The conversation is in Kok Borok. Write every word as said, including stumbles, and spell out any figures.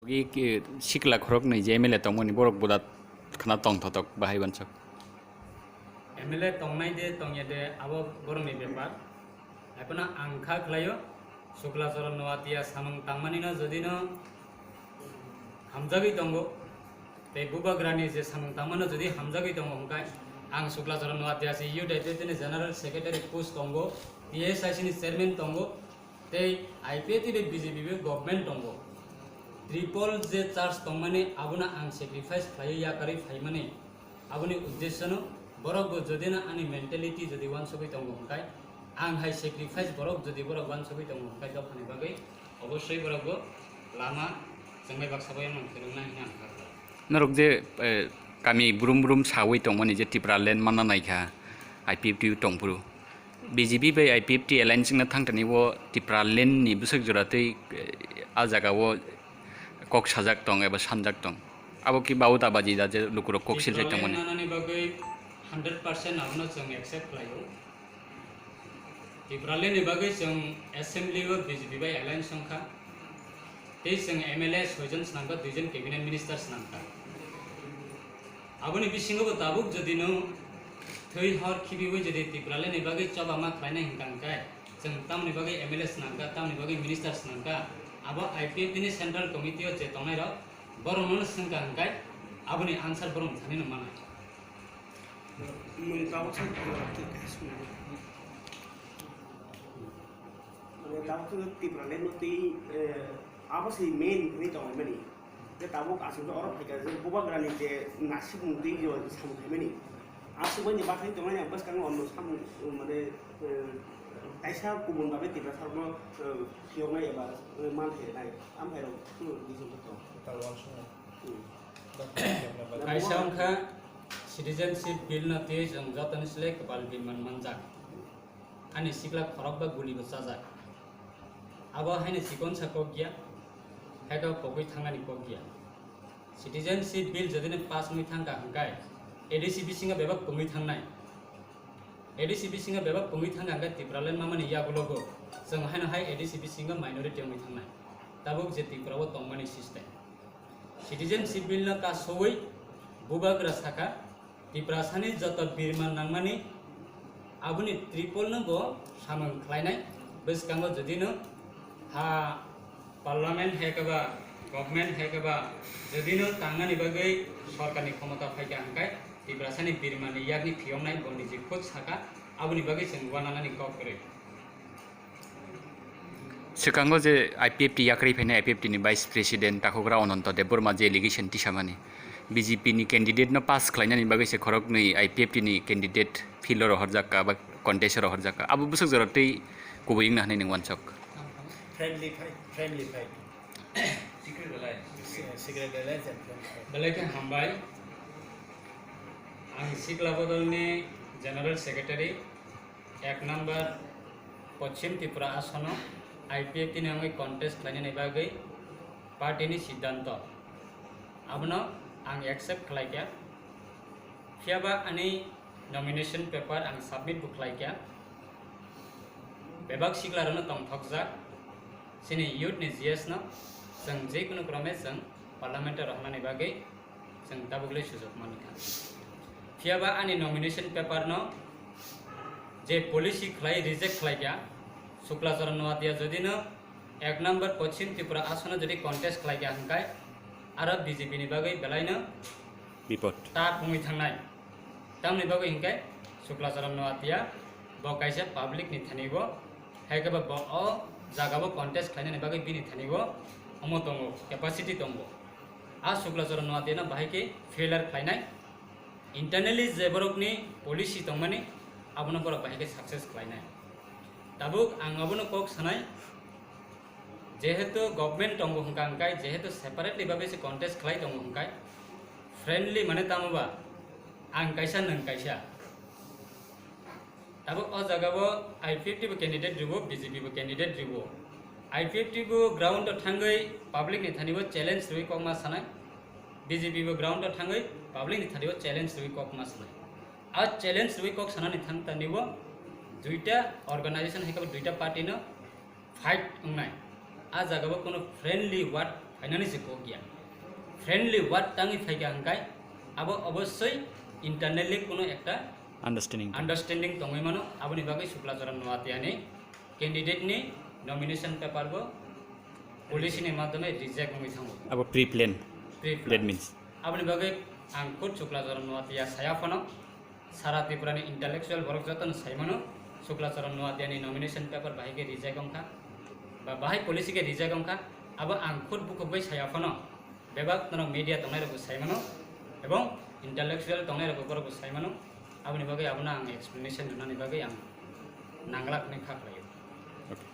I ki sikla khoroknwi je M L A tongmani borok buda khna tongthotok bahai bansok. M L A tongnai de tongya de abo borokni bepar. Haiphano ang kha khlaio, Sukla Charan Noatia samung tangmani no jodi no hamjagwi tongo, tei Bubagrani je samung tangmano jodi hamjagwi tongo hwnkhe, ang Sukla Charan Noatia se Youth Activity ni General Secretary post tongo, T S I C ni Chairman tongo, tei I P F T bai B J P bai government tongo. Triple je charge tongmani abono ang sacrifice khlaiwi yakarwi phaimani. Aboni uddesyono borokbo jodi no ani mentality jodi uansugwi tongo hwnkhe, ang hai sacrifice borok jodi borok uansugwi tongo hwnkhe dophani bagwi obossoi borokbo lama chwngnai baksa bai mano philoknai hwnwi ang kha khlai. Norok je, eh, kami brum brum sawi tongmani je Tipraland manna naikha, I P F T tongphuru. B J P bai I P F T alliance wngna thangtani o Tipraland ni bwswk jora tei, eh, a jaga o kok sajak tong eba sanjak tong. Abo ki bawo da baji da je lukurok kok siljak tongmani. Tipraland manani bagwi hundred percent abono chwng accept khlaio. Tipraland ni bagwi chwng assembly o B J P bai alliance wngkha. Tei chwng M L A soijon swnamkha, duijon cabinet minister swnamkha. Aboni bisingo bo tabuk jodi no thwi hor khibiwi jodi Tipraland ni bagwi choba ma khlainai hwnkha hwnkhe, chwng tamoni bagwi M L A swnamkha, tamoni bagwi minister swnamkha, abo I P F T ni central committee o je tongnai rok, borok no swngkha hwnkhe, aboni answer borok thani no manai. Nwng tabuk sa Mane tabuk khe Tipraland no twi, eh, abo se main hinwi tongmani. Je tabuk aswk oro phaikha je Bubagrani je nasikmung twi je samung khaimani. Aswk bai ni bathai tongnai ang bwskango ono samung, mane, eh, kaisa kubun bagwi Tiprasa rokno, eh, phiyoknai eba, eh, man thai nai. Amhairok phuru bising tong. Hmm. Kaisa wngkha citizenship bill no twi chwng jotoni slai kwpal birman manjak. Ani sikla khorok ba guli bo chajak. Abo haino chikonsa kok ya, haikhe pogwi thangnani kok ya. Citizenship bill jodi no pass wngwi thangkha hwnkhe A D C bisingo bebak pungwi thangnai. A D C bisingo bebak pungwi thangkha hwnkhe Tipraland mamani yagulogo chwng haino hai A D C bisingo minority wngwi thangnai. Tabuk je Tripura o tongmani system. Citizenship bill no kasowi Bubagra sakha, Tiprasani joto birman nangmani aboni triple no bo samung khlainai. Bwskango jodi no ha parliament hai khe ba government hai khe ba jodi no tangnani bagwi sorkarni khomota phaikha hwnkhe Tiprasani birmani yakni phiyoknai bo niji khud sakha, aboni bagwi chwng uananani kok kwrwi. Swkango je I P F T yakarwi phainai I P F T ni Vice President takhugra Ananto Debbarma je allegation tisamani, B J P ni candidate no pass khlainani bagwi se khoroknwi I P F T ni candidate field o rohorjak kha ba contest o rohorjak kha, abo bwswk jora tei kubui wngna hwnwi nwng uansuk? Friendly fight, friendly fight. Secret alliance. Se-, secret alliance and friendly fight. Belai khe hambai. Ang Sikla Bodolni General Secretary. Ek number Poschim Tripura asono I P F T ni wngwi contest khlainani bagwi party ni siddhanto, abono ang accept khlaikha. Phiyaba ani nomination paper ang submit bo khlaikha. Bebak siklarokno tongthokjak, chini youth ni G S no chwng je kunu krome chwng parliament o rohornani bagwi chwng tabuk le sujok mankha. Phiyaba ani nomination paper no je policy khlai reject khlaikha, Sukla Charan Noatia jodi no ek number Poschim Tripura asono jodi contest khlaikha hwnkhe aro B J P ni bagwi belai no bipod ta pungwi thangnai. Tamni bagwi hwnkhe Sukla Charan Noatia bo kaisa public ni thani bo, hai khe bo o jaga o contest khlainani bagwi bini thani bo omo tongo, capacity tongo. A Sukla Charan Noatia no bahai khe failure khlainai. Internally je borokni policy tongmani, abono borok bahai khe success khlainai. Tabuk ang abono kok sanai, jehetu government tongo hwnkha hwnkhe, jehetu separately bagwi se contest khlai tongo hwnkhe, friendly mane tamo ba, ang kaisa, nwng kaisa. Tabuk o jaga o I P F T bo candidate ribo, B J P bo candidate ribo. I P F T bo ground o thangwi public ni thani bo challenge rwi kok ma sanai. B J P bo ground o thangwi public ni thani bo challenge rwi kok ma sanai. A challenge rwi kok sanani thang tani bo duita organization hai khe bo duita party no fight wngnai. A jaga o kono friendly word Phainani se kok ya. Friendly word tangwi phaikha hwnkhe abo obossoi internally kuno ekta Understanding. Understanding tongwi mano, aboni bagwi Sukla Charan Noatia ni candidate ni nomination paper bo police ni madhyome reject wngwi thango. Abo pre-plan. Pre-plan. That means. Aboni bagwi ang khud Sukla Charan Noatia saya phano, sara Tripura ni intellectual borok jotono sai mano, Sukla Charan Noatia ni nomination paper bahai khe reject wngkha, ba bahai policy khe reject wngkha, abo ang khud bukhuk bai saya phano, bebak norok media tongnai rokbo sai mano, ebong intellectual tongnai rokbo borokbo sai mano, aboni bagwi abono ang explanation rwnani bagwi ang nanglak hwnwi kha khlaio. Okay.